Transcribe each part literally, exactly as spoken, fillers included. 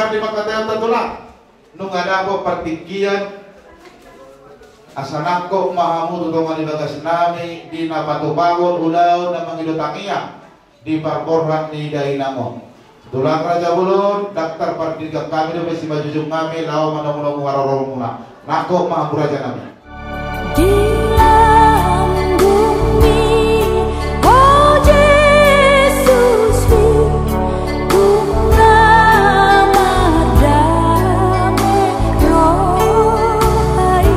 Di pangkataion ta tulang, nunga dapot partingkian, asa nangkok ma hamu tu tonga ni bagas nami di na patupahon ulaon na mangido tangiang di parborhat ni dainang on. Tulang raja bolon, daftar pardingkan hami dope simanjujung nami laho manomunomu haroromuna. Nangkok ma hamu raja nami. Di lambungmi, o Jesus, di nunga mardame roha i.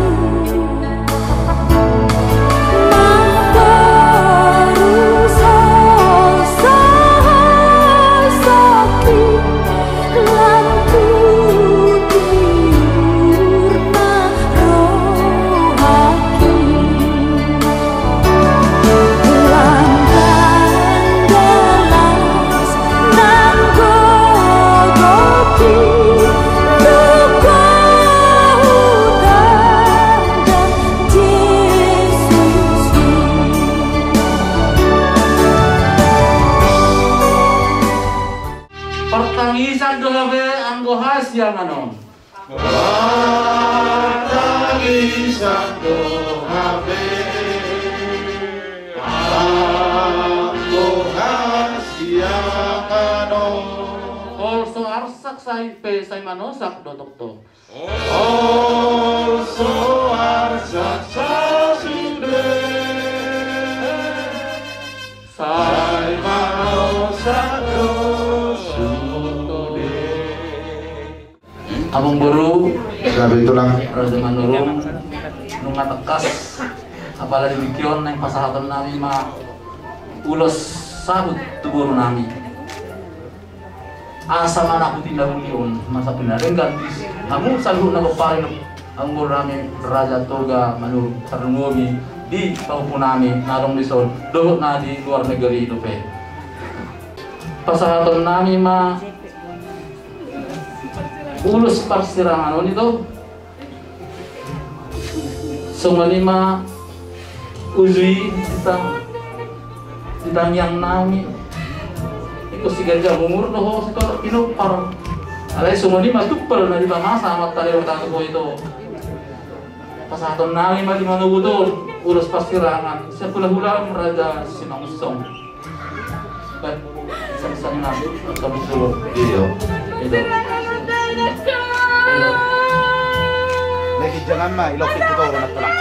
Partangisan do hape anggo hasiangan on. Partangisan do hape anggo hasiangan on. Olo so arsak sai pe sai manosak do tongtong. Olo so arsak sasude, sai manosak do sude. Amangboru, gabe tulang, Raja Manurung, nunga tangkas, apala di tingki on naeng pasahaton nami ma ulos saut tu boru nami. Asa manaputi na uli on, masa pinarenggan di hamu saluhut na pomparan, amangboru nami Raja Toga Manurung, tarlumobi di pahompu nami na adong dison dohot na di luar negeri dope. Pasahaton nami ma ulos parsirangan on i do. Songon i ma uju i di ta-, di tangiang nami. Ingkon siganjang umur do ho, Sitorop, pinompar. Alai songon i ma tumpal na dipamasa amanta ni roha tu ho i do. Pasahaton nami ma di manogot on ulos parsirangan sian hulahula raja Simangunsong. Baik, sangsangan, cabut dulu. Iyo. Iyo. Iyo. Lagi jangan ma, ilok itu tau orang pulang.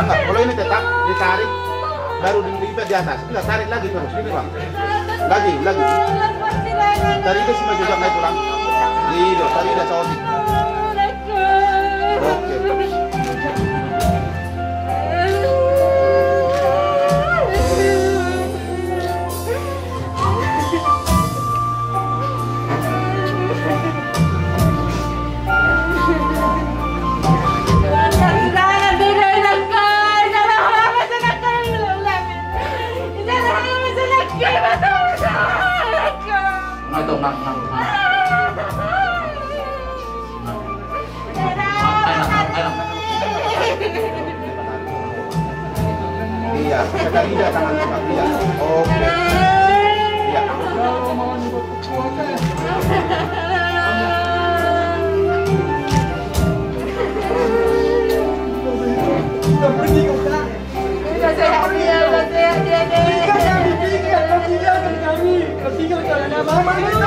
Enggak, kalau ini tetap ditarik, baru di, di, di atas. Enggak, tarik lagi terus, ini, Bang. Lagi, lagi. Tarik ke sini juga, naik pulang. Iyo, tarik dah, cowok. Oke. Nang, nang, nang. Iya, kita tidak tangan, iya. Oke. Iya. Udah pergi kau, Kak. Udah sehat dia, udah sehat dia, Dek. Tinggalkan kami, tinggalkan kami. Kau tinggalkan anak mama, Dek.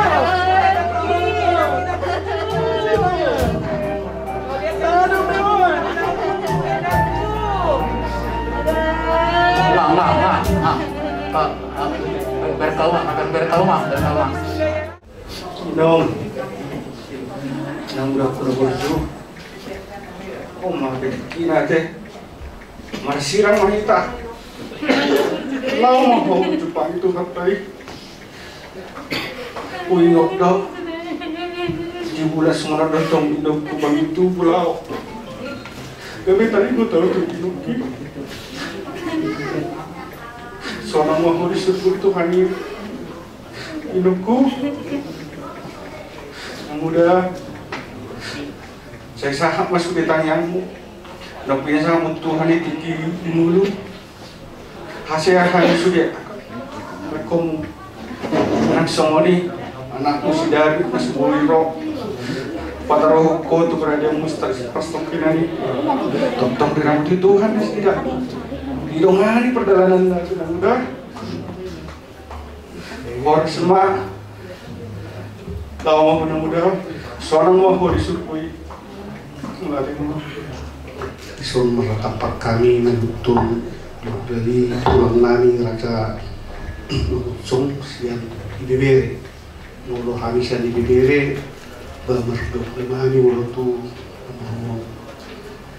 Ulang, ulang, ulang, ulang. Pak, Pak, berkawan, akan berkawan, berkawan. Inong, nang udah kuno bojo. Oh, makin kina, Dek. Marsirang ma hita. Laho ma ho tu pangidoan i. Huingot do di bulan songon on do tong inongku, bang, tubu laho. Gabe taringot au tu inongki. Sonang ma ho di surgo Tuhan i, inongku. Muda. Sai sahat ma sude tangiangmu. Ndang pinasa hamu Tuhan i tingki di ngolu. Hasea hami sude. Rekom. Nang songon i. Anakmu si David na so boi ro pataruhon ho tu kerajaan musta si pastongkinan i. Tongtong diramoti Tuhan nasida, didongani pardalanan na muda. Horas ma, laho ma na muda. Sonang ma ho di surgo i. Mulai ma. Dison marlatampak hami manungtun dari tulang nami Raja Mangunsong sian Ibebere. Molo hami sian Ibebere, ba mardok lima hami molo tu, molo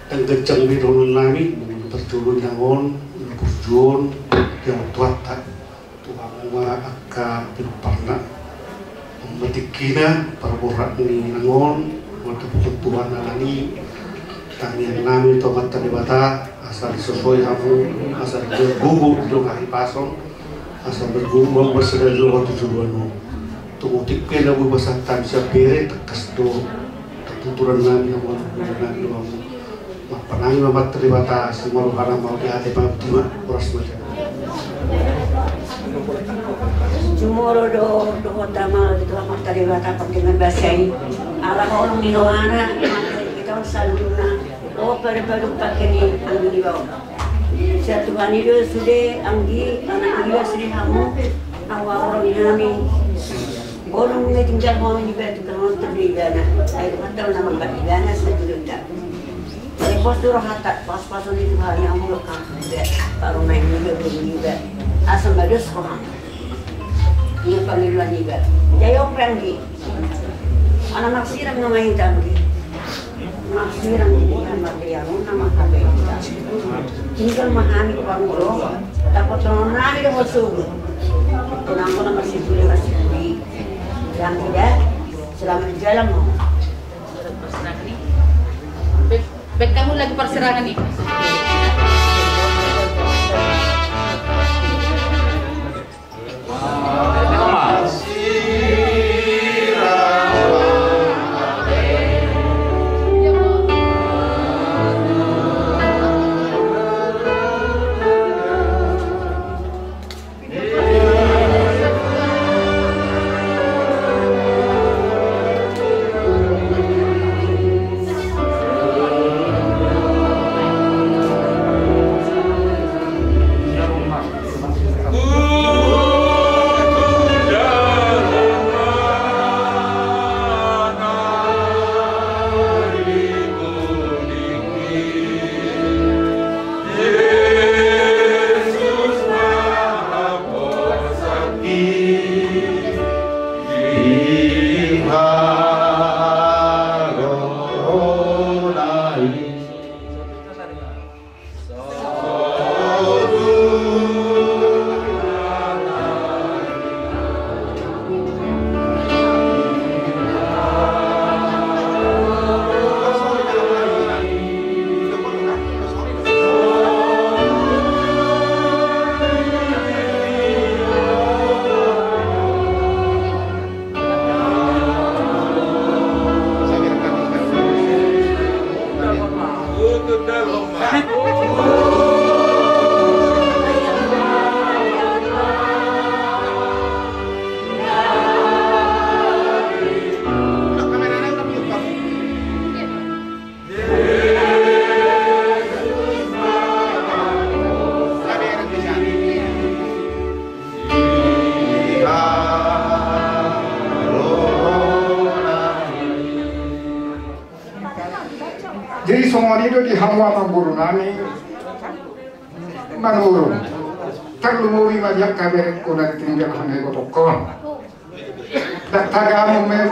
dang ganjang be dohonon nami, molo parjolo ni nang on, na burju on, dia waktu atta. Tu hamu ma angka pinomparna. Matikina parborat ni nang on, matapuhon Tuhan alani tangiang nami tu Amanta Debata, asa disosoi hamu, asa digogo di dongan hipas on, asa berguru hamu berseda di dongan tu joloan on. Tung otik pe na boi pasahat hami sian bere, tangkas do taputuran nami hamu, nami do hamu. Marpanangi ma Amanta Debata, simaruhana ma di ate pangutuma, horas ma jam. Jumolo do dohot hami tu Amanta Debata pardenggan basa i. Ala holong ni rohana, hita on saluhutna, dohot padu-padu pake ni anggi niba on. Sian Tuhan i do sude anggi, anak niba sude hamu, na huarosi hami. Bolon na tinggal ho di batu kan on tu di ibana. Ai Tuhan tahu nama batu ibana satu juta. Ai pos tu rohata, pas-pas on itu hanya umur kan. Dia taruh main juga, beli juga. Asam badus roham. Ia pangiluan juga. Jayok ranggi. Anak maksiran nama hitam di. Maksiran di, anak dia, nama kabe. Tinggal mahami pangolo. Dapat tolong nami do ho sugu. Kenapa nama sipuli masipuli. Yang tidak, selamat jalan, Mama. Baik, baik, kamu lagi persirangan nih. Jadi songon i do di hamu amang boru nami. Manurung. Tarlumobi ma di angka berengku na tinggal hami gotokkon. Dang tagamon ma i,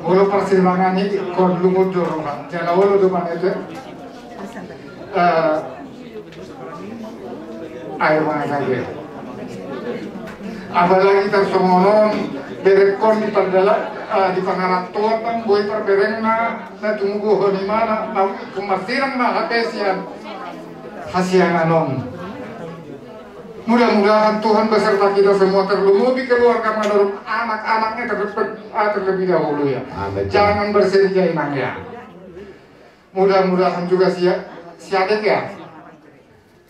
molo parsirangan i ingkon lungun do roha, jala olo do manete. Eh, air mata dia. Apalagi tarsongon on, berengkon di pardala, eh, di pangarantoan, boi parberengna, na tumubuhon imana, na ingkon marsirang ma hape sian hasiangan on. Mudah-mudahan Tuhan beserta kita semua, terlebih keluarga Manurung, anak-anaknya terlebih, ah, terlebih dahulu ya. Amin. Jangan bersedih ya, Inang ya. Mudah-mudahan juga si, si adek ya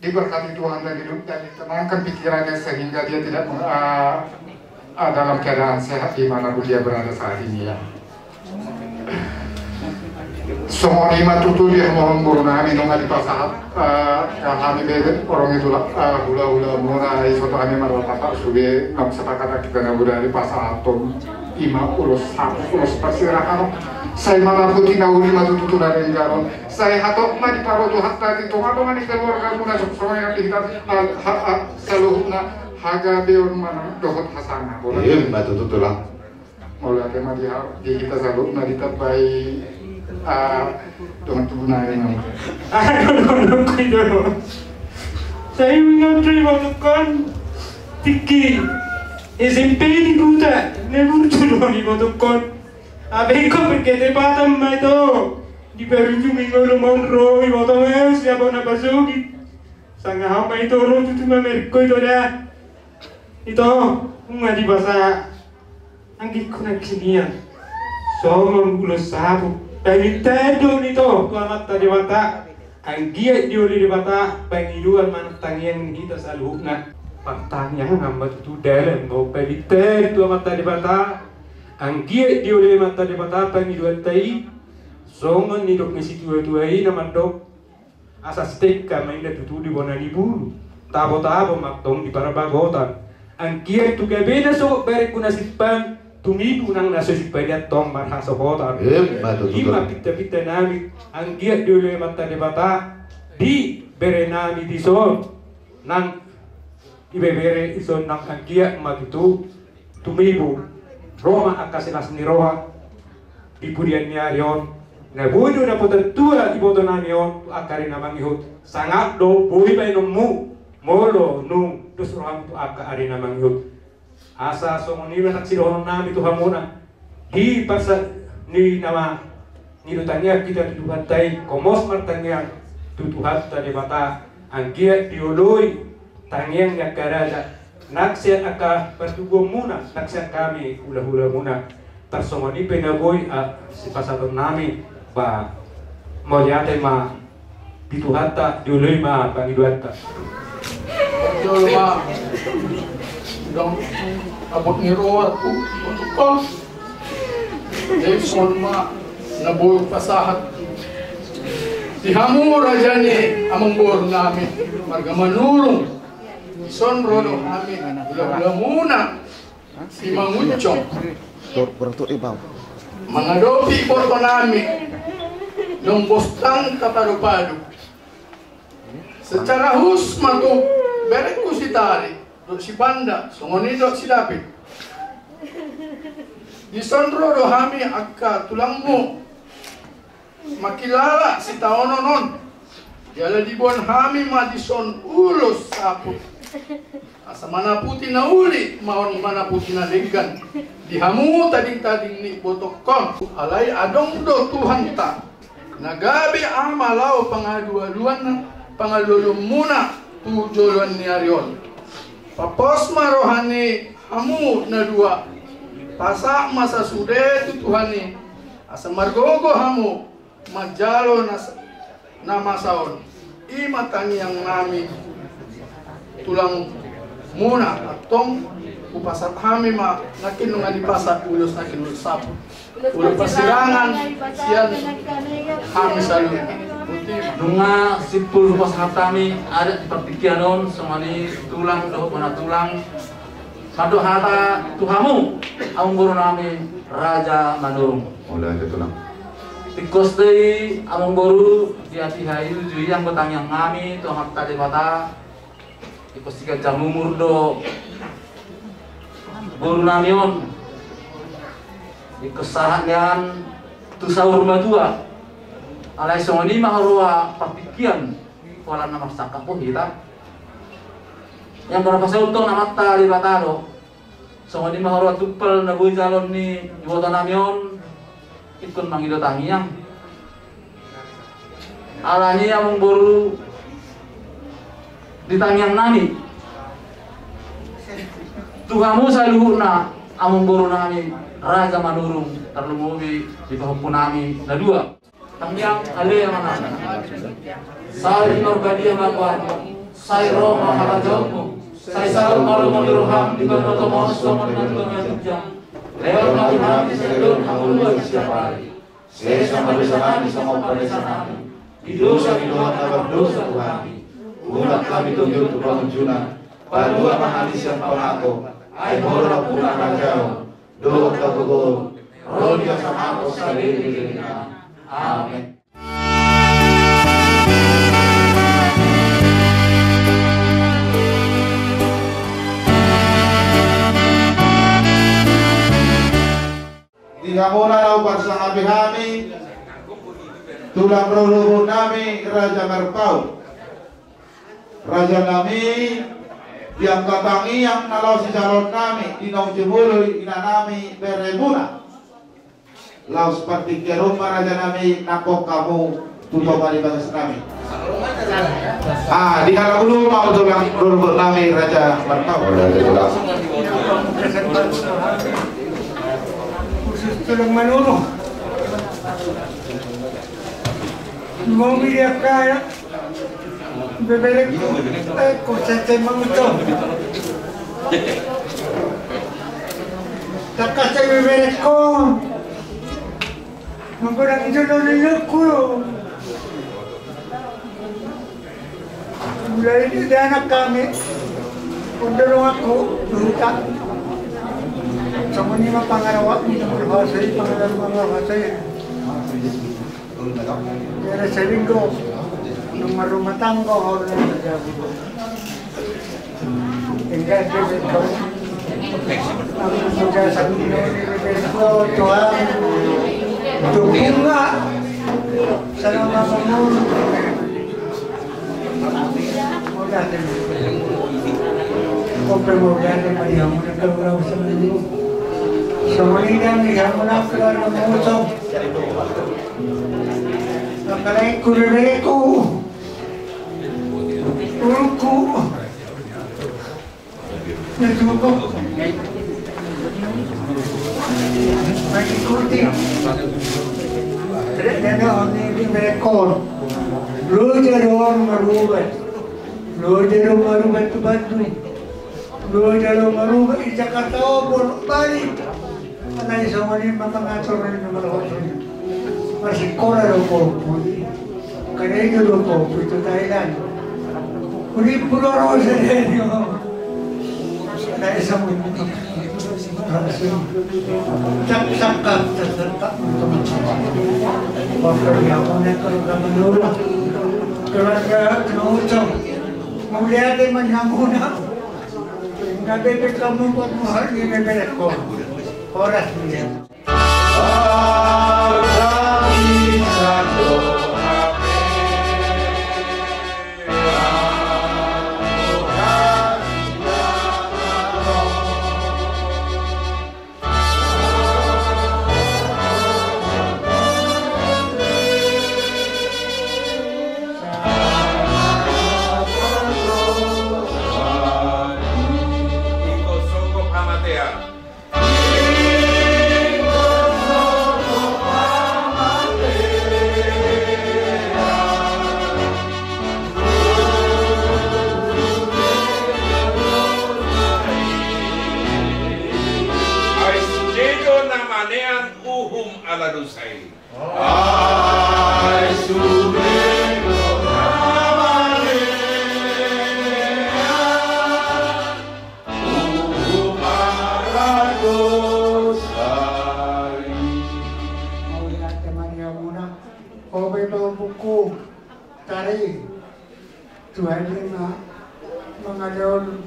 diberkati Tuhan dan hidup dan ditenangkan pikirannya sehingga dia tidak meng-, ah, Dalam keadaan sehat di mana pun dia berada saat ini, ya. Songon i ma tutu di hamu amangboru nami, nunga dipasahat, eh, hami be, orang itu lah, eh, hula-hula muna, i soto hami marlapatan sude, nunga sepakat hita na bodari pasahathon i ma ulos saput, ulos parserahan. Sai mangaputi na uli ma tutu tu na denggan on. Sai hatop ma dipaboto hata di tonga-tonga ni keluarga muna, songon i hita, eh, ha, ha, saluhutna hagabeon manang dohot hasanga. Ima tutu, Tulang. Mauliate ma di hita saluhutna, ditambai, ah, dongan tubu nami. Aduh, aduh, aduh. Sai ingot do ibotongkon tingki S M P di huta na burju do ibotongkon. Abe ingkon berkecepatan ma ito. Di parujung ingkon do ma on ro ibotong, eh, siapa na pasogit. Sanga hau ma ito ro tutu mamereng ho ito da. Ito, nunga dipasahat anggiat tu nangkin i songon ulos saput. Pamintaan do on ito tu Amanta Debata, anggiat dioloi Debata pangidoan manang tangiang ni hita saluhutna. Partangiangan ma tutu dalan ma on, pamintaan tu Amanta Debata, anggiat dioloi Amanta Debata pangidoanta i. Songon nidok ni situa-tua i na mandok, asa sitengka ma inna tutu di bona ni bulu, tabo-tabo ma antong di parbagotan. Anggiat tu gabena sogot berengku na simpang, tumibu nang na so simpang i antong marhasohotan. Ima tutu. Ima pinta-pinta nami, anggiat dioloi Amanta Debata di bere nami dison. Nang ibebere dison nang anggiat ma tutu tumibu, ro ma angka silas ni roha di pudian ni ari on. Na boi do dapotan tua iboto nami on tu angka ari na mangihut. Sangap do boi baenonmu molo nunga dos roham tu angka ari na mangihut. Asa songon i ma nang sidohonon nami tu hamuna. Di parsa ni nama ni do tangiang hita tu Tuhanta i, hombar ma tangiang tu Tuhanta Debata, anggiat dioloi tangiang ni angka raja, nang sian angka partubuan muna, nang sian hami hula-hula muna. Tarsongon i pe na boi, ah, sipasahaton nami, ba, mauliate ma di Tuhanta, dioloi ma pangidoanta. Jolo ma dong abot ni roha tu, untuk kau. Jadi songon ma na boi pasahat di hamu raja ni amangboru nami marga Manurung. Dison ro do hami hula-hula muna. Si Manguncong. Mangadopi iboto nami. Nunga bostang tapadu-padu. Secara khusus ma tu berengku si Tari, dohot si Panda, songon i dohot si David. Dison ro do hami angka tulangmu. Mangkilala sitaonon on. Jala diboan hami ma dison ulos saput. Asa manaputi na uli ma on, manaputi na denggan di hamu tading-tading ni ibotongkon. Alai adong do Tuhanta na gabe ama laho pangalu-aluan, pangalu-aluan muna tu joloan ni ari on. Papos ma roha ni hamu na dua. Pasahat ma sasude tu Tuhan i. Asa margogo hamu manjalo na, na masa on. I ma tangiang nami tulang muna, antong hupasahat hami ma nangkin nunga dipasahat ulos nangkin ulos saput. Ulos parsirangan sian hami saluhutna. Nunga simpul hupasahat hami adat di partingkian on, songon i tulang dohot bona tulang. Mandok hata tu hamu, amangboru nami Raja Manurung. Mauliate, Tulang. Tingkos do i, amangboru, di hatiha i uju i anggo tangiang nami tu Amanta Debata. Tingkos di ganjang umur do boru nami on. Tingkos sahat nian tu saur matua. Alai songon i ma huroha partingkian. Pola na marsangkap hita. Yang berapa saut tong Amanta Debata do. Songon i ma huroha tumpal na boi jaloon ni iboto nami on. Ingkon mangido tangiang. Alani amangboru di tangiang nami. Tu hamu saluhutna amangboru nami Raja Manurung, tarlumobi di pahompu nami na dua. Tangiang ale ma nami. Sai marbadia ma goarmu, sai ro ma harajaonmu, Sai saut ma lomo ni roham di bagasan tongon songon na di bagasan ginjang. Lehon ma tu hami sadari on hangoluan siapari. Sesa ma dosa nami songon panesanami di dosa ni dongan na mardosa tu hami. Unang hami togihon tu pangunjunan. Palua ma hami sian pangago. Ai Ho do nampuna harajaon dohot hagogoon ro di hasangapon saleleng ni lelengna. Amen. Di hamuna na huparsangapi hami, tulang rorobot nami Raja Marpaung. Raja nami, di angka tangiang na laho sijaloon nami di naung jumolo i inanami beremuna. Laos partingkian on ma raja nami nangkok hamu tu tonga ni bagas nami. Ah, di halak ulu ma tulang rorobot nami Raja Marpaung. Khusus tulang Manurung. Mau dia kaya. Beberekku, eh, kok sete mangucap. Takkas te beberekku. Mangkorang jolo lelengku. Mulai di anak kami. Undorong aku, luta. Sama ni ma pangarawak ni, nomor hasai, pangarawak, pangarawak hasai. Era selinggo, nunga rumah tangga, orang terjadi. Enggak ada betul. Aku sudah satu tahun di Betul, Tuhan. Dukung nggak? Selama menurut. Mudah deh. Kopi mudah deh, Pak, yang mudah kalau orang sendiri. Semua ini kan yang mudah keluar musuh. Makalaiku bebeku. Ulku. Na cukup. Mengikuti. Tidak ada orang yang berekor. Lu jadi orang merubah. Lu jadi orang merubah tu Bandung. Lu jadi orang merubah di Jakarta, bolak balik. Alai songon i ma pangatur ni nomor hotel. Masih kora do kopi. Karena itu do kopi tu Thailand. Kuri pulo rosa dia ni. Alai songon i. Cak cakap, cak cakap. Waktu dia punya keluarga menurun. Keluarga Tumaucong. Mulia dia menyambuna. Nggak bebek kamu buat muhar di bebek kok. Horas dia. Ai sude do na manean uhum ala dosa i. Ai sude do na manean uhum ala dosa i. Mauliate ma di hamuna. Hobe ma buku tari. Tuhan i ma mangalehon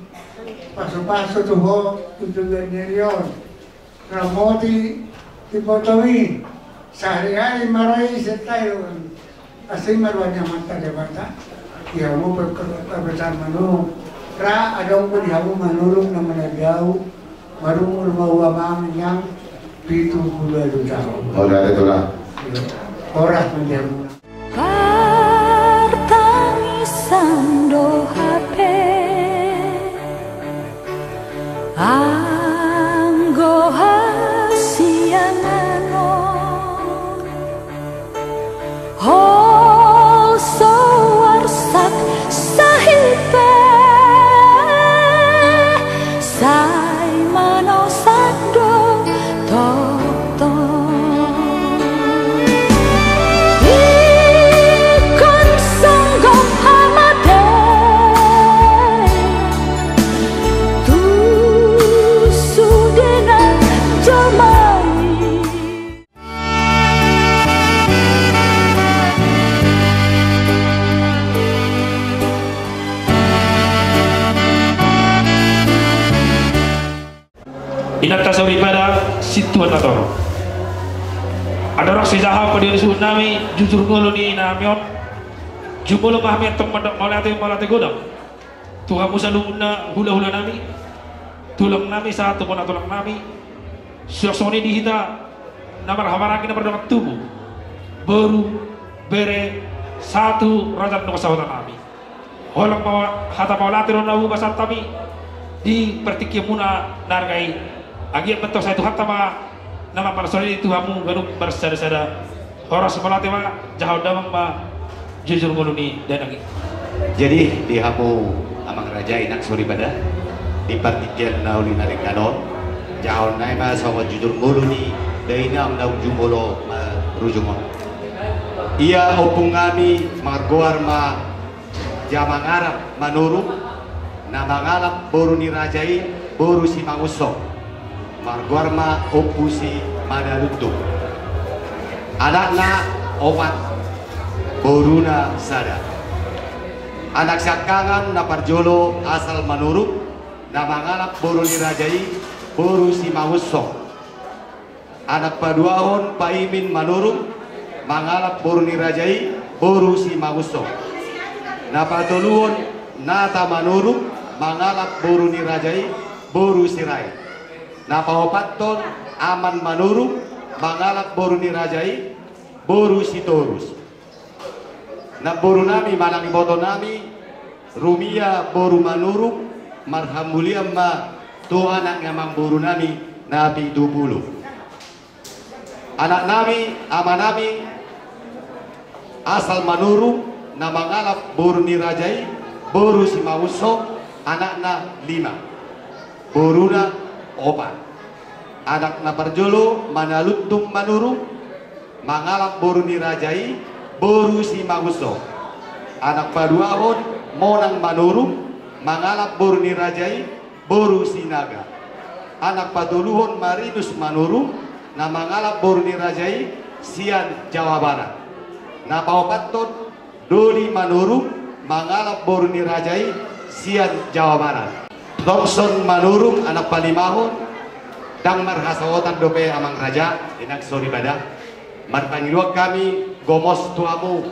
pasupasu tu ho tu joloan ni ari on. Ramoti ibotomi sahari-hari maroi setai on. Asi ma roha ni Amanta Debata. Ia mo pe pe pe pe manung. Ra adong pe di hamu manurung na manaliau. Marumur ma hu amang inang pitu pulu ualu taon. Horas ma di hamuna. Partangisan do hape anggo hasiangan on. Holso arsak sahit pe. Inanta soripada sintua na torop. Andorang so dijaha padion suhut nami jujur ngolu ni inanami on, jumolo ma hami antong mandok mauliate, mauliate godang tu hamu saluhutna hulahula nami, tulang nami sahat tu bona tulang nami. Suang songon i di hita na marhahamaranggi na mardongan tubu, boru, bere, sahat tu raja na nunga sahuta nami. Holan ma hata mauliate do na hupasahat hami di partingkianmuna na arga i. Anggiat ma antong sai Tuhanta ma na mamparsaulihon i tu hamu ganup marsadasada. Horas mauliate ma, jala damang ma jujur ngolu ni dainang i. Jadi di hamu amang raja, inang soripada, di partingkian na uli na denggan on, jahaon nami ma songon jujur ngolu ni dainang naung jumolo marujung on. Ia ompung nami margoar ma Jamangarap Manurung, na mangalap boru ni raja i, boru Simangunsong, margoar ma Ompu Simanaluntung. Anakna opat, boruna sada. Anak siangkangan na parjolo Asal Manurung, na mangalap boru ni raja i, boru Simangunsong. Anak paduahon Paimin Manurung, mangalap boru ni raja i, boru Simangunsong. Na patoluhon Nata Manurung, mangalap boru ni raja i, boru Sirait. Na paopathon Aman Manurung, mangalap boru ni raja i, boru Sitorus. Namboru nami manang iboto nami, Rumia boru Manurung, marhamulian ma tu anak ni amangboru nami na pitu pulu. Anak nami, ama nami, Asal Manurung, na mangalap boru ni raja i, boru Simangunsong, anakna lima, boruna opat. Anak na parjolo Manaluntung Manurung, mangalap boru ni raja i, boru Simangunsong. Anak paduahon Monang Manurung, mangalap boru ni raja i, boru Sinaga. Anak patoluhon Marinus Manurung, na mangalap boru ni raja i sian Jawa Barat. Na paopathon Doli Manurung, mangalap boru ni raja i sian Jawa Barat. Thomson Manurung, anak palimahon, ndang marhasohotan dope amang raja, inang soripada. Marpangidoan hami gomos tu hamu,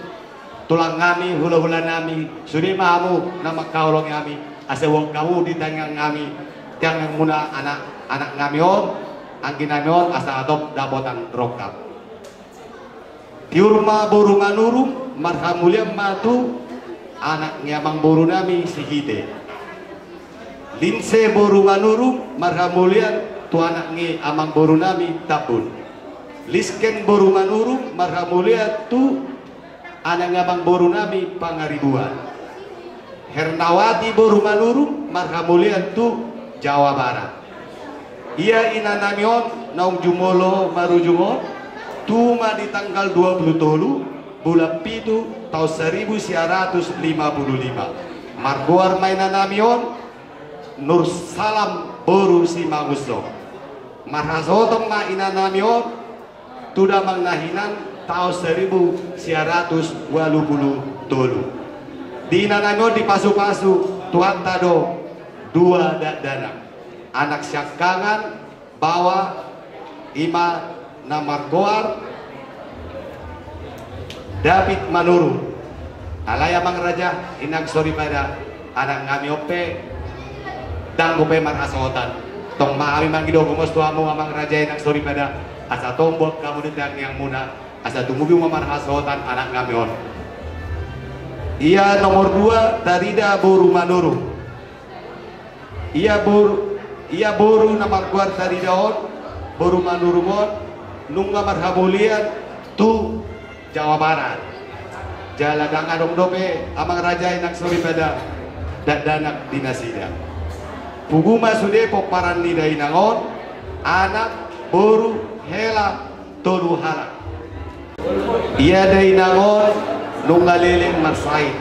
tulang nami, hulahula nami, sude ma hamu na mangkaholongi hami, asa huboan hamu di tangiang nami, tangiangmuna anak, anak nami on, anggi nami on, asa hatop dapotan rongkap. Tiur ma boru Manurung, marhamulian ma tu anak ni amangboru nami si Hite. Linse boru Manurung, marhamulian tu anak ni amangboru nami Tambun. Lisken boru Manurung, marhamulian tu anak ni amangboru nami Pangaribuan. Hernawati boru Manurung, marhamulian tu Jawa Barat. Ia inanami on naung jumolo marujung on, tubu ma di tanggal dua pulu tolu bulan pitu taon saribu sia ratus lima pulu lima. Margoar ma inanami on Nursalam boru Simangunsong. Marhasohotan ma inanami on tu damang na hinan taon saribu sia ratus ualu pulu tolu. Di inanami on dipasupasu Tuhanta do dua dakdanak, anak siangkangan baoa, i ma na margoar David Manurung. Alai amang raja, inang soripada, anak nami on pe ndang dope marhasohotan. Tong ma hami mangido gomos tu hamu amang raja, inang soripada, asa tong huboan hamu di tangiangmuna, asa tumobi ma marhasohotan anak nami on. Ia nomor dua, Tarida boru Manurung. Ia boru, ia boru na margoar Tarida on, boru Manurung on, nunga marhamulian tu Jawa Barat. Jala ndang adong dope amang raja, inang soripada, dakdanak di nasida. Tubu ma sude pomparan ni dainang on, anak, boru, hela, tolu halak. Ia dainang on nunga leleng marsahit.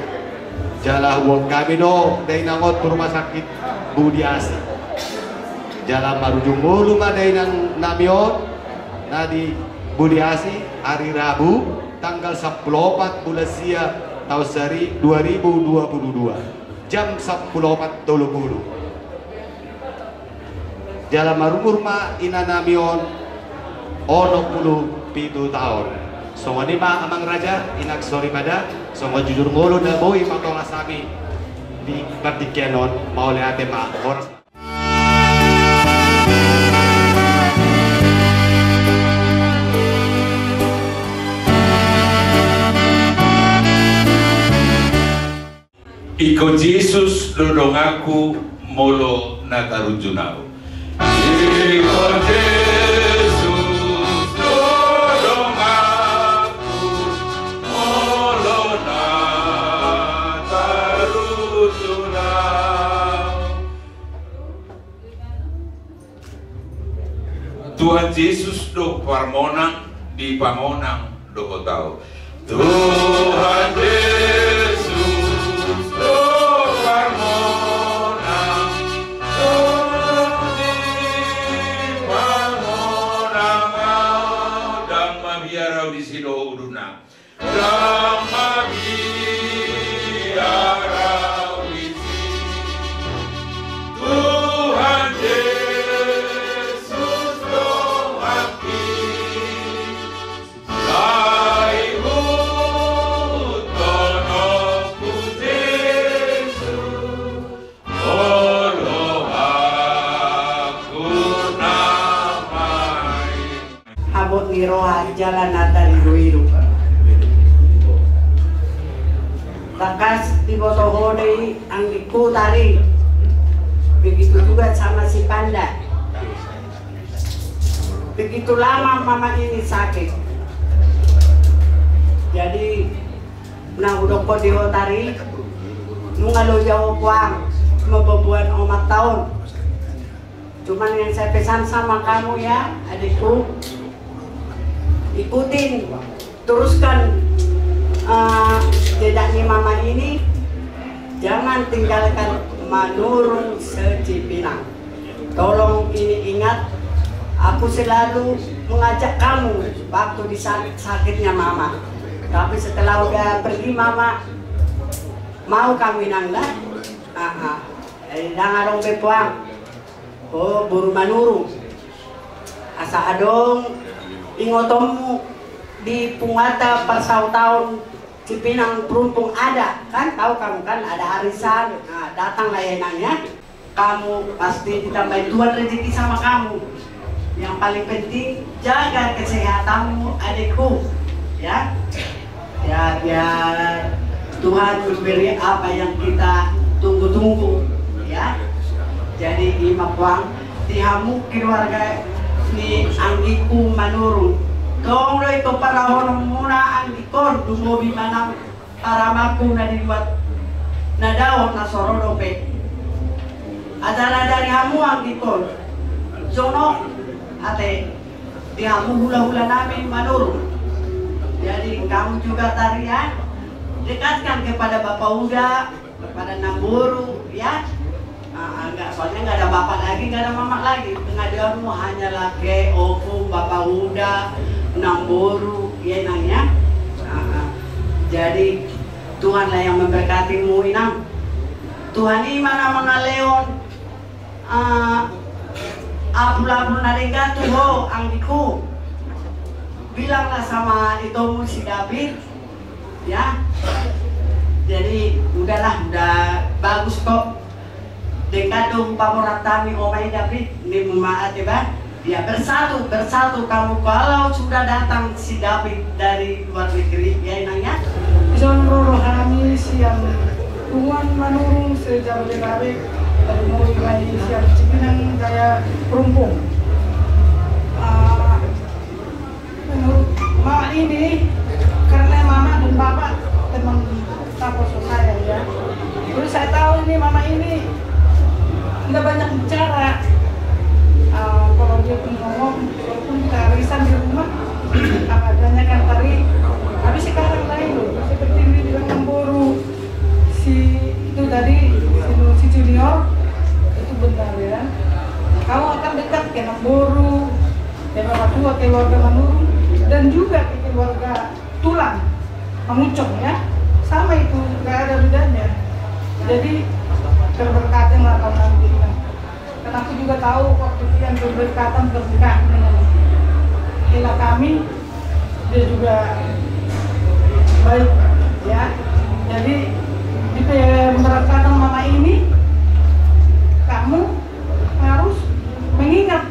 Jala huboan hami do dainang on tu rumah sakit Budi Asi. Jala marujung ngolu ma dainang nami on na di Budi Asi, ari Rabu, tanggal sampulu opat bulan sia, taon sari dua ribu dua pulu dua, jam sampulu opat tolu pulu. Jala marumur ma inanami on onom pulu pitu taon. Songon i ma amang raja, inang soripada, songon jujur ngolu na boi matolas hami di partingkian on, mauliate ma, horas ma. Ingkon Jesus do donganku molo na tarunjun ahu. Ingkon Jesus do donganku molo na tarunjun ahu. Tuhan Jesus do parmonang, dipamonang dohot ahu. Tuhan Jesus do parmonang, do dipamonang ahu. Ndang mabiar ahu disi dohot udutna. Ndang mabiar ahu disi. Tuhan Jesus donganki, lae ihuthon ho tu Jesus. Olo aku na main. Habot ni roha jala na tariruiru. Tangkas diboto ho do i anggingku tari. Begitu juga sama si Panda. Begitu lama mama ini sakit. Jadi na hudokkon di ho tari, nunga loja ho puang mamboan omat taon. Cuman yang saya pesan sama kamu ya, adikku, ikutin, teruskan, eh, jejak ni mama ini, jangan tinggalkan Manurung se-Cipinang. Tolong ini ingat, aku selalu mengajak kamu waktu di sa-, sakitnya mama. Tapi setelah udah pergi mama, mau kamu, Inang, lah? Ah, ah. Eh, ndang adong be puang. Oh, boru Manurung. Asa adong ingotonmu di punguanta parsautaon Cipinang Perumpung ada, kan? Tahu kamu kan ada arisan. Nah, datanglah ya, Inang, ya. Kamu pasti ditambahin Tuhan rezeki sama kamu. Yang paling penting, jaga kesehatanmu, adikku. Ya. Ya, biar Tuhan memberi apa yang kita tunggu-tunggu, ya. Jadi, i ma puang, di hamu keluarga ni anggingku Manurung. Tong do i tu parahononmuna anggingkon, dumobi manang paramangku na di luat na dao na so ro dope. Acara dari hamu anggingkon. Jonok, ate. Di hamu hulahula nami Manurung. Jadi kamu juga tari ya, dekatkan kepada Bapak Uda, kepada Namboru ya. Ah, enggak, soalnya nggak ada bapak lagi, nggak ada mamak lagi. Pengaduanmu hanyalah ke Opung, Bapak Uda, Namboru, ya, Inang, ya. Ah, ah. Jadi Tuhanlah yang memberkatimu, Inang. Tuhan i ma na mangalehon, eh, apul-apul na denggan tu ho, anggingku. Bilanglah sama itomu si David, ya. Jadi udahlah, udah bagus kok. Denggan do pamorat nami, Oma, i, David, ni mama, ate, ba. Ya, bersatu, bersatu kamu kalau sudah datang si David dari luar negeri, ya, Inang, ya. Dison ro rohami sian punguan Manurung se-Jabodetabek, dari mulai sian Cipinang Jaya Perumpung. Ah, menurut Mama ini, karena Mama dan Bapak teman seposo saya, ya. Terus saya tahu ini Mama ini nggak banyak bicara. Ah, kalau dia pun ngomong, walaupun kita arisan di rumah, apa adanya kan tari. Tapi sekarang lain loh, seperti yang dibilang Namboru, si itu tadi, si, si Junior, itu benar ya. Kamu akan dekat ke Namboru, ke Bapak Tua, keluarga Manurung, dan juga ke keluarga tulang, Manguncung ya. Sama itu, nggak ada bedanya. Jadi, terberkati lah kau nanti. Aku juga tahu waktu Tian berkata pernikahan dengan hela kami, dia juga baik, ya. Jadi di pemberangkatan mama ini, kamu harus mengingat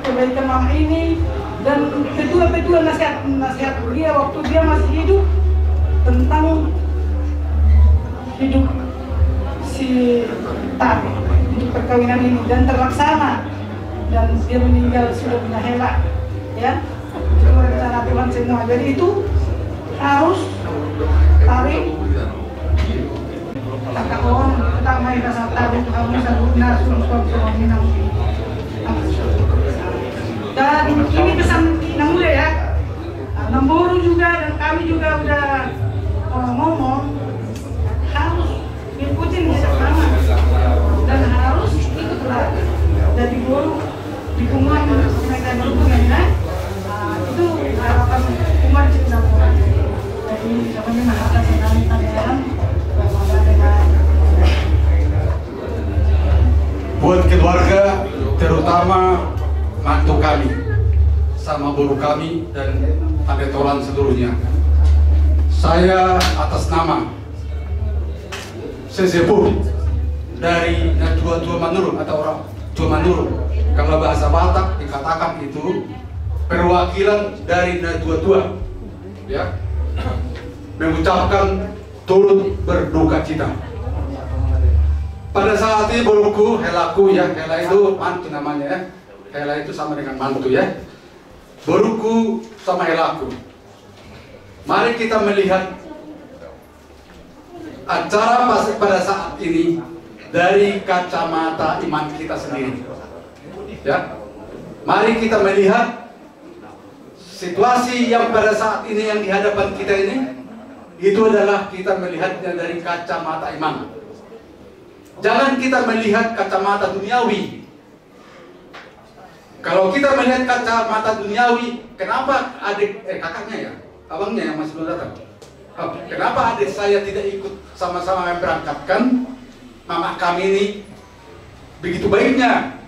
kebaikan mama ini dan petua-petua, nasihat-nasihat dia waktu dia masih hidup tentang hidup si Tabe, hidup perkawinan ini, dan terlaksana, dan dia meninggal sudah punya hela, ya. Itu rencana Tuhan semua. Jadi itu harus tarik. Kata orang, kita main dasar tarik, kamu sabutnya suruh suam suam minang. Dan ini pesan Inang Uda, ya. Namboru juga dan kami juga udah, eh, ngomong, harus ngikutin pesan mama dan harus ikutlah. Jadi boru di punguan mereka berhubungan, kan? Ah, itu harapan umat cinta. Jadi namanya harta senang, tadi dalam. Buat keluarga, terutama mantu kami, sama boru kami dan Tande Tolan seluruhnya. Saya atas nama sesepuh dari Natua-tua Manurung atau orang tua Manurung. Kalau bahasa Batak dikatakan itu perwakilan dari Natua-tua, ya, mengucapkan turut berduka cita. Pada saat ini borungku, helaku, ya, hela itu mantu namanya, ya. Hela itu sama dengan mantu, ya. Borungku sama helaku. Mari kita melihat acara pas pada saat ini dari kacamata iman kita sendiri. Ya. Mari kita melihat situasi yang pada saat ini yang di hadapan kita ini, itu adalah kita melihatnya dari kacamata iman. Jangan kita melihat kacamata duniawi. Kalau kita melihat kacamata duniawi, kenapa adik, eh, kakaknya, ya, abangnya yang masih belum datang? Oh, kenapa adik saya tidak ikut sama-sama memberangkatkan? Mama kami ini begitu baiknya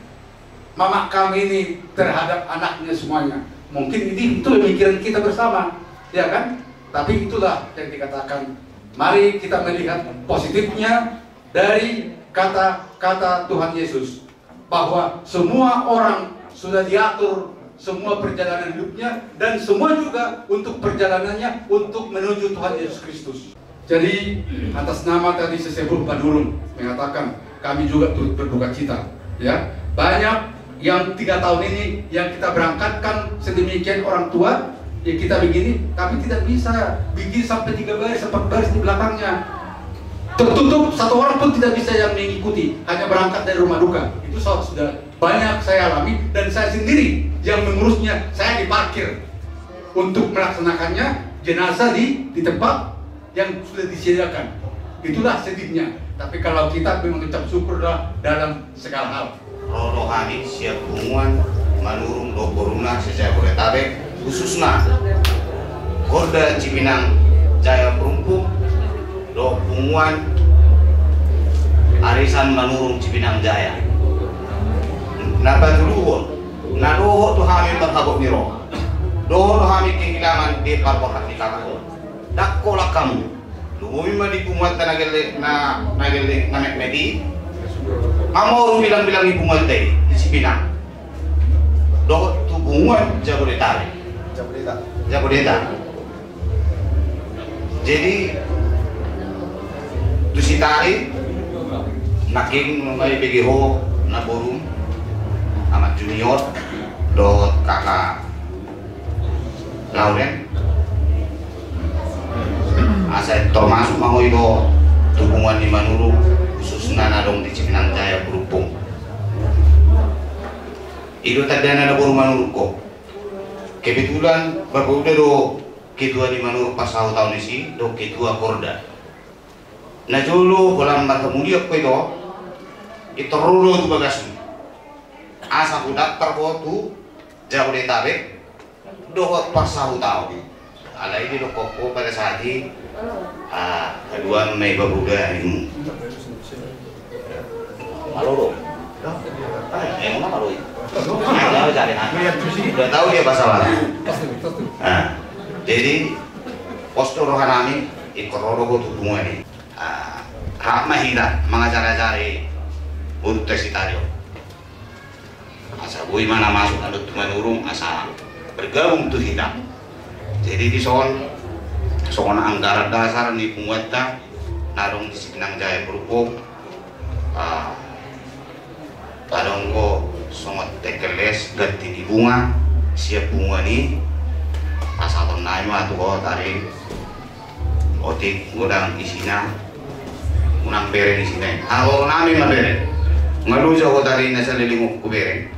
mama kami ini terhadap anaknya semuanya. Mungkin ini itu pemikiran kita bersama, ya kan? Tapi itulah yang dikatakan. Mari kita melihat positifnya dari kata-kata Tuhan Yesus, bahwa semua orang sudah diatur semua perjalanan hidupnya, dan semua juga untuk perjalanannya untuk menuju Tuhan Yesus Kristus. Jadi, atas nama tadi sesepuh Manurung mengatakan, kami juga turut berduka cita. Ya, banyak yang tiga tahun ini yang kita berangkatkan sedemikian orang tua, ya kita begini, tapi tidak bisa bikin sampai tiga baris, empat baris di belakangnya. Tertutup, satu orang pun tidak bisa yang mengikuti, hanya berangkat dari rumah duka. Itu sudah banyak saya alami dan saya sendiri yang mengurusnya, saya diparkir untuk melaksanakannya jenazah di di tempat yang sudah disediakan. Itulah sedihnya. Tapi kalau kita memang ucap syukur dalam segala hal. Ro do hami sian punguan Manurung dohot boruna se-Jabodetabek, khususna Korda Cipinang Jaya Perumpung dohot punguan arisan Manurung Cipinang Jaya. Na patoluhon, na dohot do hami marhabot ni roha. Dohot do hami kehilangan di parborhat ni kakak on. Ndang holan hamu. Lumobi ma di punguanta na gelleng, na gelleng na metmet i. Hamu ro bilang-bilang di punguanta i, di Cipinang. Dohot tu punguan Jabodetabek. Jabodeta. Jadi tu sitari nangkin ma dibege ho namborum, amak junior dohot kakak Lauren. Asa termasuk ma ho i do tu punguan ni Manurung, khususna na adong di Cipinang Jaya Perumpung. I do tandana na boru Manurung ho. Kebetulan marpamuda do ketua ni Manurung parsahutaon i, dohot ketua Korda. Na jolo holan marhamulian ho i do, i tor ro do tu bagasmu. Asa hudaftar ho tu Jabodetabek dohot parsahutaon. Alai didokkon ho pada saat i, ah, haduan ma i pamuda i. Malo do. Emang apa lu? Udah tahu dia pasal apa? Nah, jadi pos do roha nami, ingkon ro do ho tu punguan i. Ah, rap ma hita mangajar-ajari boru ta si Tario. Asa boi ma na masuk na dohot tu Manurung asa bergabung tu hita. Jadi dison songon anggaran dasar ni punguanta na adong di Sipinang Jae Purbo. Ah, adong do songon tengkel les ganti ni bunga sian punguan i. Pasahaton nai ma tu ho tadi. Otik godang isina. Unang bereng isina i. Haroronami ma bereng. Nga loja ho tadi na saleleng on hubereng.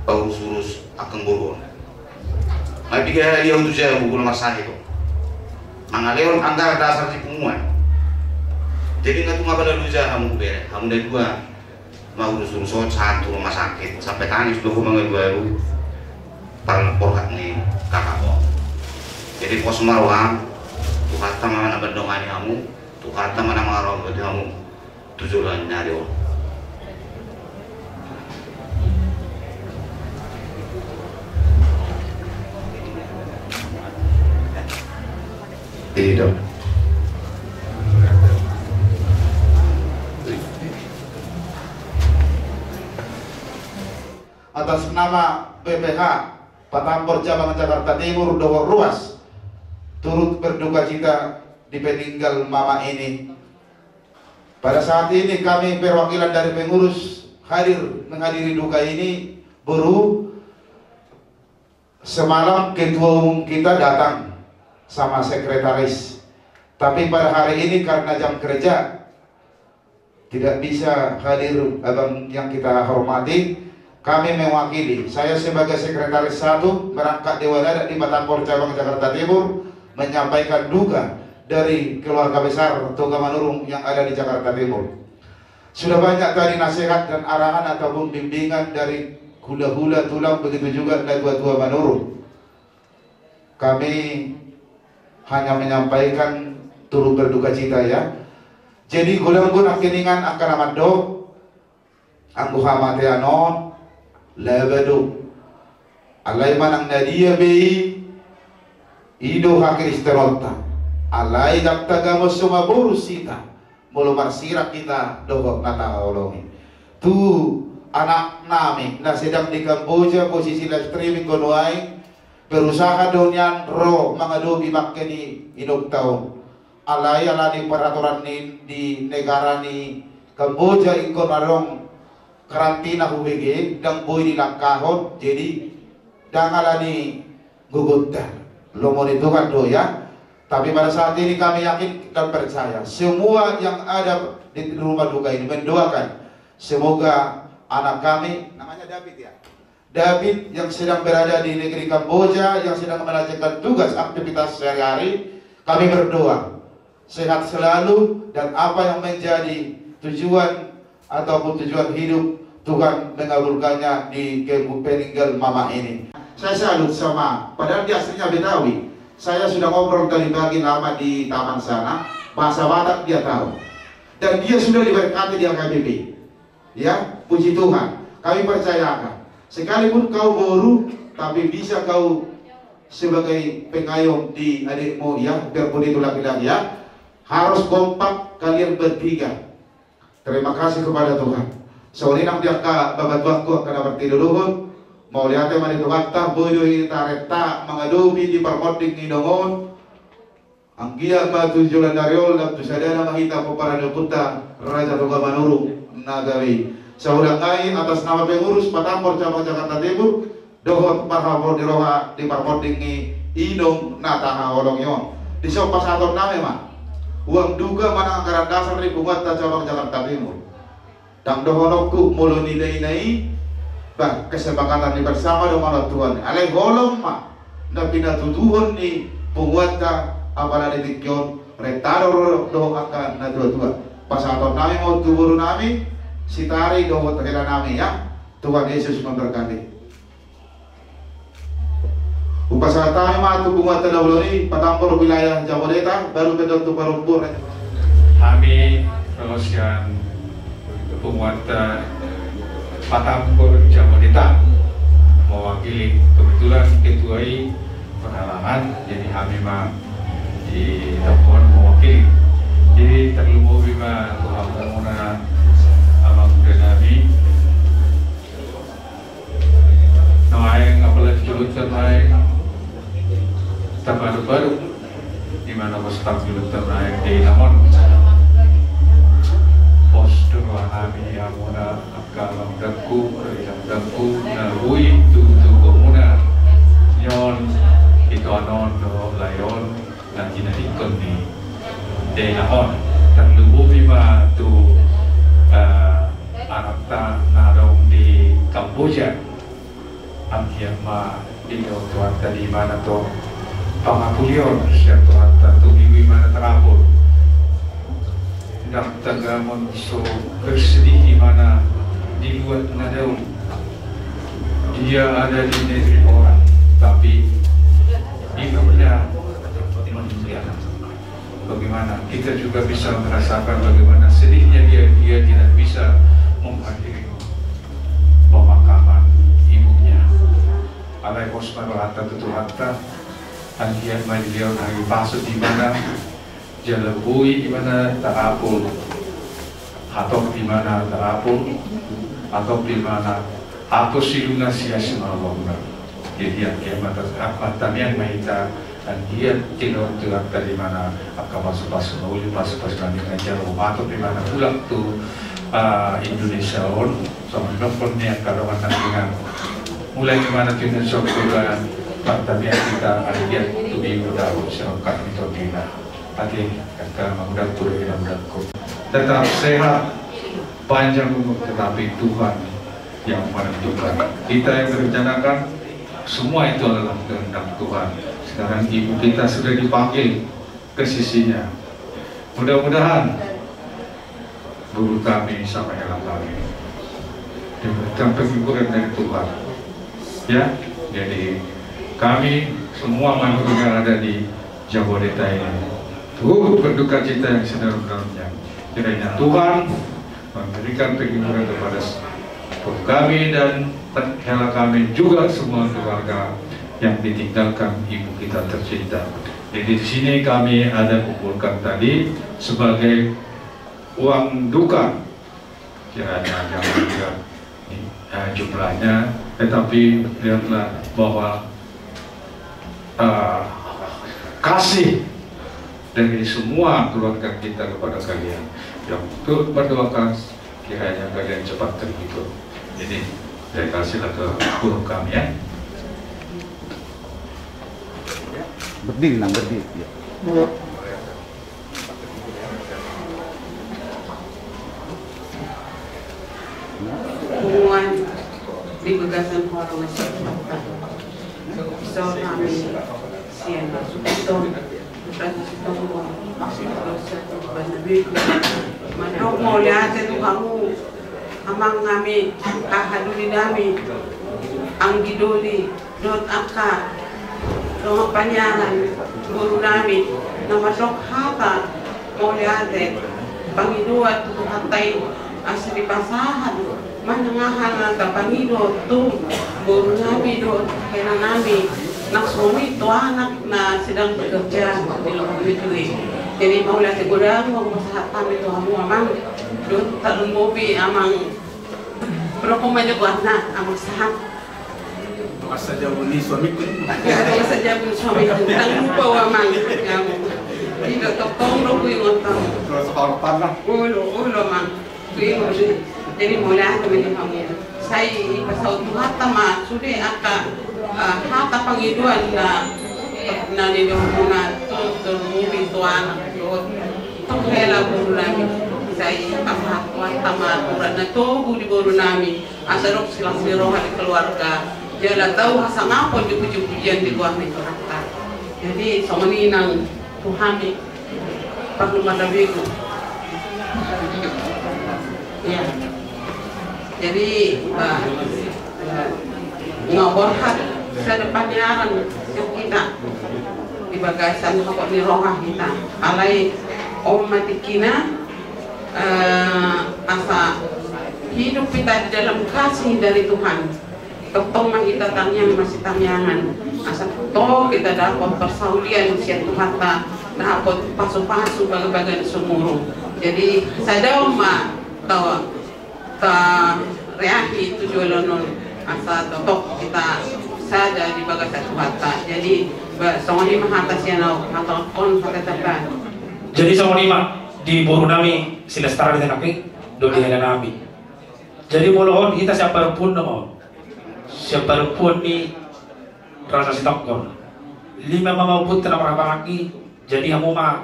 Paurus-urus angka boru on. Nga piga hali au tu jabu molo marsahit ho. Mangalehon anggaran dasar ni punguan. Jadi nga tung apala loja hamu hubereng. Hamu na dua. Maurus-urus on sahat tu rumah sakit sampe tangis do ho mangalualu. Parborhat ni kakak on. Jadi pos ma roham. Tuhanta ma na mandongani hamu. Tuhanta ma na mangaramoti hamu tu joloan ni ari on. Tidak. Atas nama B P H Patambor Cabang Jakarta Timur dohot ruas, turut berduka cita di peninggal mama ini. Pada saat ini kami perwakilan dari pengurus hadir menghadiri duka ini, Boru. Semalam ketua umum kita datang sama sekretaris, tapi pada hari ini karena jam kerja tidak bisa hadir abang yang kita hormati. Kami mewakili, saya sebagai sekretaris satu merangkap Dewan Adat di Patambor Cabang Jakarta Timur, menyampaikan duka dari keluarga besar Toga Manurung yang ada di Jakarta Timur. Sudah banyak tadi nasihat dan arahan ataupun bimbingan dari hula-hula tulang, begitu juga natua-tua Manurung. Kami hanya menyampaikan turut berduka cita, ya. Jadi godang do nangkiningan angka na mandok, anggo hamatean on laba do. Alai manang na dia be i, i do hakristenonta. Alai ndang tagamon so maboru hita molo marsirang hita dohot na tahaholongi. Tu anak nami na sedang di Kamboja, posisi live streaming do nuaeng, berusaha do nian ro mangadopi bangke ni inongta on. Alai ala ni peraturan ni di negara ni Kamboja ingkon adong karantina U B G, ndang boi dilangkahon, jadi ndang ala ni gogonta. Lomo ni Tuhan do, ya. Tapi pada saat ini kami yakin dan percaya semua yang ada di rumah duka ini mendoakan semoga anak kami, namanya David, ya, David yang sedang berada di negeri Kamboja, yang sedang mengerjakan tugas aktivitas sehari-hari, kami berdoa sehat selalu dan apa yang menjadi tujuan ataupun tujuan hidup Tuhan mengabulkannya di ke-, peninggal mama ini. Saya salut sama, padahal dia aslinya Betawi. Saya sudah ngobrol tadi pagi lama di taman sana, bahasa Batak dia tahu. Dan dia sudah diberkati di H K B P. Ya, puji Tuhan. Kami percayakan. Sekalipun kau boru, tapi bisa kau sebagai pengayom di adikmu, ya, biarpun itu laki-laki, ya. Harus kompak kalian bertiga. Terima kasih kepada Tuhan. Songon i nang di angka babatuangku angka na martinodohon, mauliate ma di Tuhanta, boi do hita renta mangadopi di parmonding ni inong on. Anggiat ma tu joloan ni ari on, ndang tu sadana ma hita pomparan ni ompunta Raja Toga Manurung na gabe i. Sai hudok nai atas nama pengurus Patambor Cabang Jakarta Timur, dohot parhapol ni roha di parmonding ni inong na tahaholongi on. Dison pasahaton nami ma uang duka manang anggaran dasar ni punguanta Cabang Jakarta Timur. Ndang dohononku molo nilai na i, bah, kesepakatan ni bersama do manontuhon. Alai holong ma na pinatuduhon ni punguanta apala di tingki on, renta do ro dohot angka na tua-tua. Pasahaton nami ma on tu boru nami, Sitari dohot hela nami, ya. Tuhan Yesus memberkati. Hupasahat hami ma tu punguanta na uli on, Patambor wilayah Jabodetabek, baru pe dohot tu parompuan. Hami, pangasian punguanta Patambor Jamodeta mewakili, kebetulan ketua i berhalangan, jadi hami ma di telepon mewakili. Jadi tarlumobi ma tu hamuna amang dongan nami. Naeng apala di jolo ta naeng taparu-paru. Di mana pos tampil ta naeng di na on. Pos do roha nami hamuna angka amang dangku, amang dangku na boi tu tubumuna. Nion ito anon do layon na tinadingkon ni dena on. Tarlumobi ma tu, eh, anakta na adong di Kamboja. Anggiat ma didok Tuhanta di mana tong pangapulion sian Tuhanta, tumiwi mana tarapul. Ndang tagamon so bersedih di mana di luar na daun. Dia ada di negeri orang, tapi ibunya meninggal. Bagaimana kita juga bisa merasakan bagaimana sedihnya dia, dia tidak bisa menghadiri pemakaman ibunya. Alai pos ma rohanta tu Tuhanta, anggiat ma dilehon hami pasut di mana jala boi di mana tarapul. Hatop di mana tarapul, hatop di mana atos siluna sias ma bangunan. Jadi anggiat ma tas-, anggiat ma hita, anggiat tilor tu angka di mana angka pasu-pasu na uli, pasu-pasu na ninna jalo, hatop di mana mulak tu, ah, Indonesia on, songon dokkon ni angka dongan nangkiningan. Mulai di mana tu Indonesia on, partamian hita anggiat tu di udah sirongkat ni tondina. Ate, angka amang dangku, dongan dangku. Tetap sehat, panjang umur, tetapi Tuhan yang menentukan. Kita yang merencanakan, semua itu adalah kehendak Tuhan. Sekarang ibu kita sudah dipanggil ke sisinya. Mudah-mudahan guru kami sama hela kami diberikan penghiburan dari Tuhan. Ya, jadi kami semua makhluk yang ada di Jamodeta ini turut berduka cita yang sedalam-dalamnya. Kiranya Tuhan memberikan penghiburan kepada guru kami dan hela kami juga semua keluarga yang ditinggalkan ibu kita tercinta. Jadi di sini kami ada kumpulkan tadi sebagai uang duka. Kiranya jangan juga, eh, jumlahnya, tetapi lihatlah bahwa, eh, kasih dari semua keluarga kita kepada kalian yang turut mendoakan, kiranya kalian cepat terhibur. Jadi, saya kasihlah ke guru kami, ya. Berdiri, Nang, berdiri. Ya. Punguan di bagasan horong na sian Tuhanta. So hami sian Sitombun, Raja Sitombun, Raja Sitombun, Banabiku. Mandok mauliate tu hamu, amang nami, haha doli nami, anggi doli, dohot angka dongan paniaran, boru nami, na mandok hata mauliate, pangidoan tu Tuhanta i, asa dipasahat ma nang aha na tapangido tu boru nami dohot hela nami, nang songon i tu anak na sedang bekerja di luar negeri. Jadi mauliate godang ma hupasahat hami tu hamu amang, dohot tarlumobi amang. Berapa banyak warna amang sahat? Masa jauh ni suamiku. Ya, masa jauh ni suamiku. Ndang lupa wa amang. Ya, tidak tongtong do huingot hamu. Terus kalau panah. Olo, olo amang. Huingot. Jadi mauliate ma di hamu. Sai pasaut Tuhanta ma sude angka, eh, hata pangidoan na, na nidokmuna tu, tu, tu anak dohot tu hela boru nami. Sai pasahat Tuhanta ma urat na togu di boru nami. Asa adong silas ni roha di keluarga, jala tau hasangapon di puji-pujian di goar ni Tuhanta. Jadi songon i nang tu hami, parlu ma tabigu. Ya. Jadi ba, nga borhat sada paniaran sian hita di bagasan hapot ni roha hita. Alai on ma tingkina, eh, asa Hidup hita di dalam kasih dari Tuhan. Tongtong ma hita tangiang masitangiangan, asa tongtong hita dapot parsaulian sian Tuhanta, dapot pasupasu bagabaga ni sumurung. Jadi sada ma tawa ta reahi tu joloan on, asa tongtong hita sada di bagasan Tuhanta. Jadi ba songon i ma hata sian au, hata on hata tamba. Jadi songon i ma di boru nami si Lestari, di hela nami. Jadi molo on hita sian parompuan nama on, sian parompuan ni Raja Sitohor. Lima ma ompunta na marhahamaranggi. Jadi hamu ma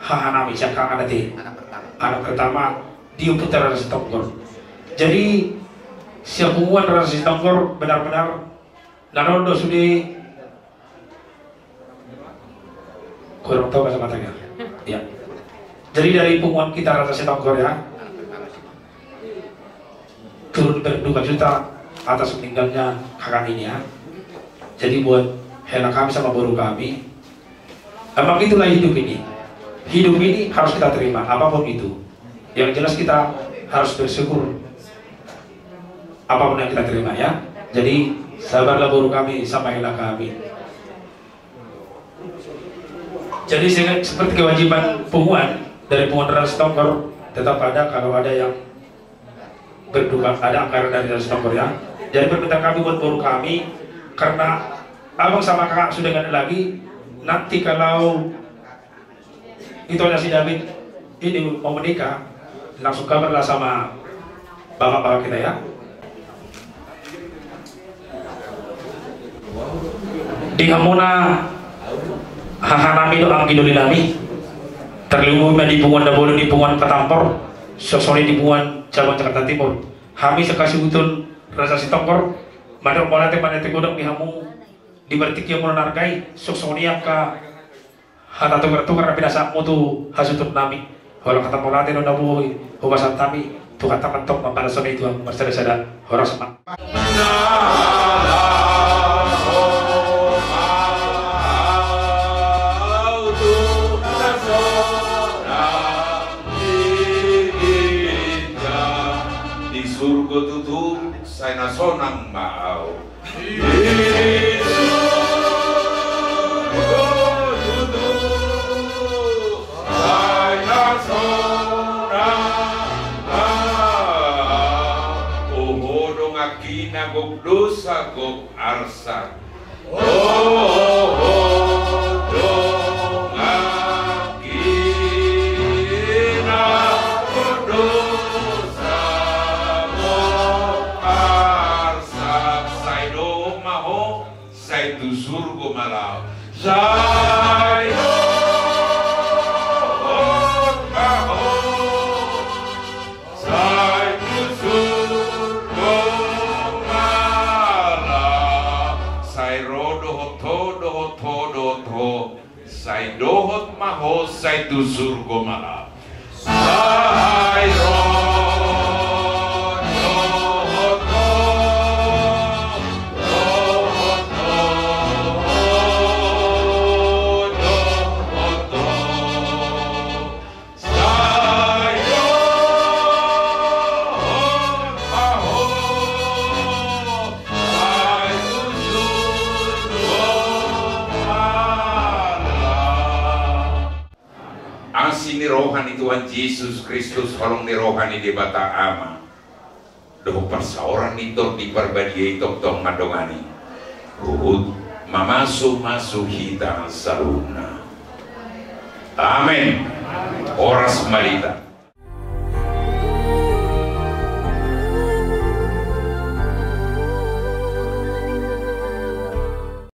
haha nami sian haha nami, anak pertama di ompunta Raja Sitohor. Jadi sian punguan Raja Sitohor benar-benar na ro do sude. Kurang tahu bahasa Batak ya. Ya. Jadi dari punguan kita Raja Sitohor ya, turut berduka cita atas meninggalnya kakak ini ya. Jadi buat hela kami sama boru kami, emang itulah hidup ini. Hidup ini harus kita terima apapun itu. Yang jelas kita harus bersyukur apapun yang kita terima ya. Jadi sabarlah boru kami sama hela kami. Jadi se- seperti kewajiban punguan dari punguan Raja Sitohor, tetap ada kalau ada yang berduka, ada anggaran dari Raja Sitohor ya. Jadi permintaan kami buat boru kami, karena abang sama kakak sudah nggak ada lagi, nanti kalau itu ada si David ini mau menikah, langsung kabarlah sama bapak-bapak kita ya. Di hamuna haha nami dohot anggi doli nami, terlebih ma di punguan Dabolon, di punguan Patampor, songon i di punguan cabang Jakarta Timur. Hami sian hasuhuton Raja Sitohor mandok mauliate, mauliate godang di hamu di partingkian muna na arga i, songon i angka hata tugar-tugar na pinasahatmu tu hasuhuton nami. Holan hata mauliate do na boi hupasahat hami, Tuhanta ma antong mambalas on tu hamu marsada-sada. Horas ma. Di surgo tutu sai na sonang ma au. Oho, dongan hina, gok dosa, gok arsak. Oho, dongan hina, gok dosa, gok arsak. Sai dohot ma ho, sai tu surgo ma laho. Sai dohot ma ho, sai tu surgo ma laho. Sai ro dohot ho, dohot ho, dohot ho. Sai dohot ma ho, sai tu surgo ma laho. Sai ro dohot ho, dohot ho, dohot ho. Sai dohot ma ho, sai tu surgo ma laho. Asi ni roha ni Tuhan Jesus Kristus, holong ni roha ni Debata Ama, dohot parsaoran ni Tondi Parbadia i tongtong mandongani, huhut mamasumasu hita saluhutna. Amen. Horas ma di hita.